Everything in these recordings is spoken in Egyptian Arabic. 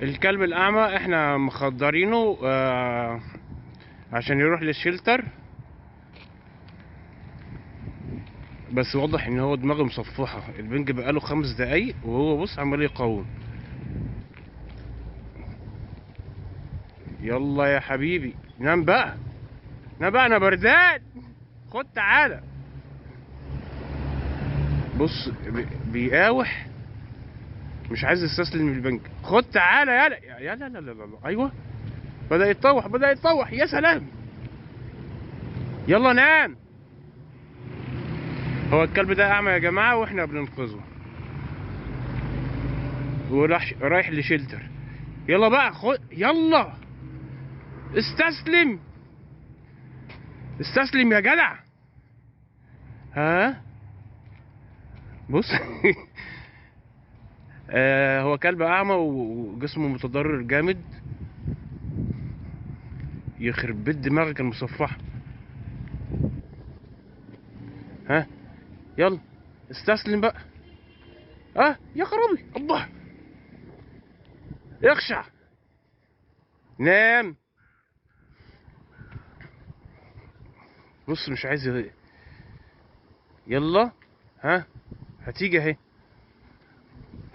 الكلب الأعمى احنا مخدرينه عشان يروح للشيلتر، بس واضح ان هو دماغه مصفحة. البنج بقاله 5 دقايق وهو بص عمال يقاوم. يلا يا حبيبي نام بقى، نام بقى، انا بردان، خد تعالى. بص بيقاوح، مش عايز يستسلم للبنج. خد تعالى، يلا يلا لا لا لا. ايوه بدأ يتطوح، بدأ يتطوح، يا سلام. يلا نام. هو الكلب ده اعمى يا جماعة واحنا بننقذه، وراح رايح لشيلتر. يلا بقى خد، يلا استسلم، استسلم يا جدع. ها بص هو كلب اعمى وجسمه متضرر جامد. يخرب بيت دماغك المصفحة. ها يلا استسلم بقى. يا خرابي، الله، اخشع، نام. بص مش عايز يلا. ها هتيجي اهي.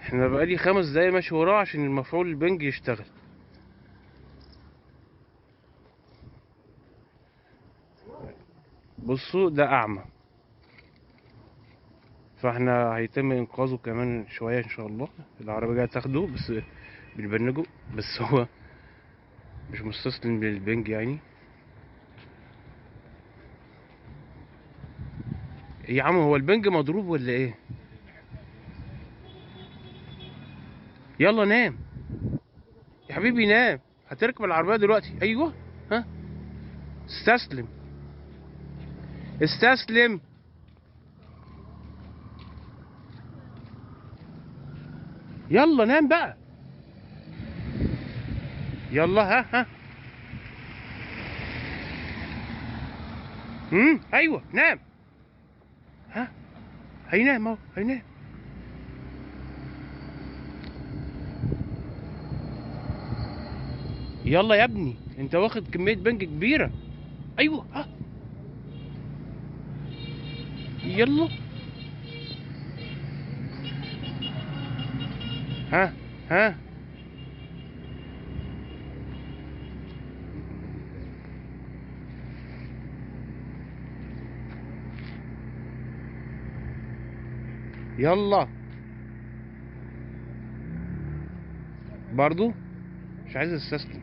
احنا بقالي 5 دقايق ماشي وراه عشان المفعول البنج يشتغل. بصوا ده اعمى، فاحنا هيتم انقاذه كمان شوية ان شاء الله. العربية جاية تاخده بس بنبنجه، بس هو مش مستسلم للبنج يعني. يا عم هو البنج مضروب ولا ايه؟ يلا نام يا حبيبي، نام، هتركب العربية دلوقتي. ايوه ها استسلم، استسلم. يلا نام بقى، يلا. ها ها ايوه نام. ها هينام اهو، هينام. يلا يا ابني انت واخد كمية بنج كبيرة. ايوه ها يلا. ها ها يلا. برضو مش عايز استسلم.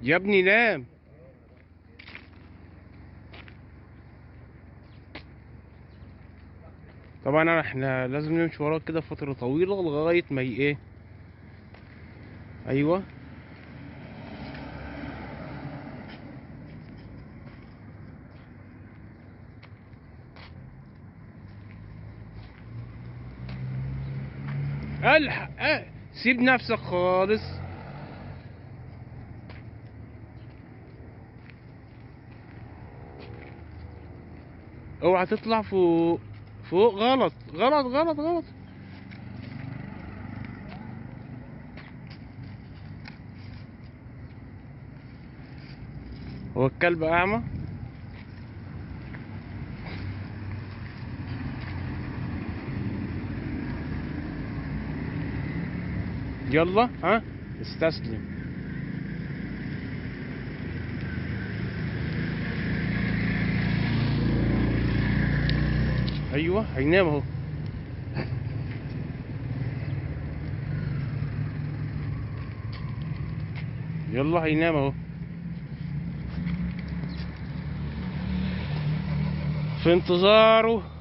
يا ابني نام. طبعا احنا لازم نمشي وراه كده فترة طويلة لغاية ما ايه. ايوه الحق، سيب نفسك خالص. اوعى تطلع فوق فوق، غلط غلط غلط غلط. هو الكلب اعمى. يلا ها استسلم. ايوه هينام اهو. يلا هينام اهو. في انتظاره.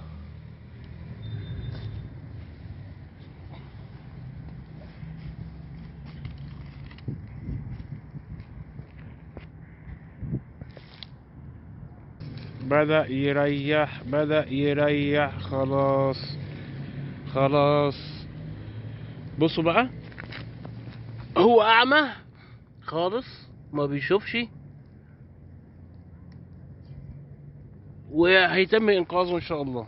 بدأ يريح، بدأ يريح، خلاص خلاص. بصوا بقى هو أعمى خالص، ما بيشوفش. وهيتم انقاذه ان شاء الله.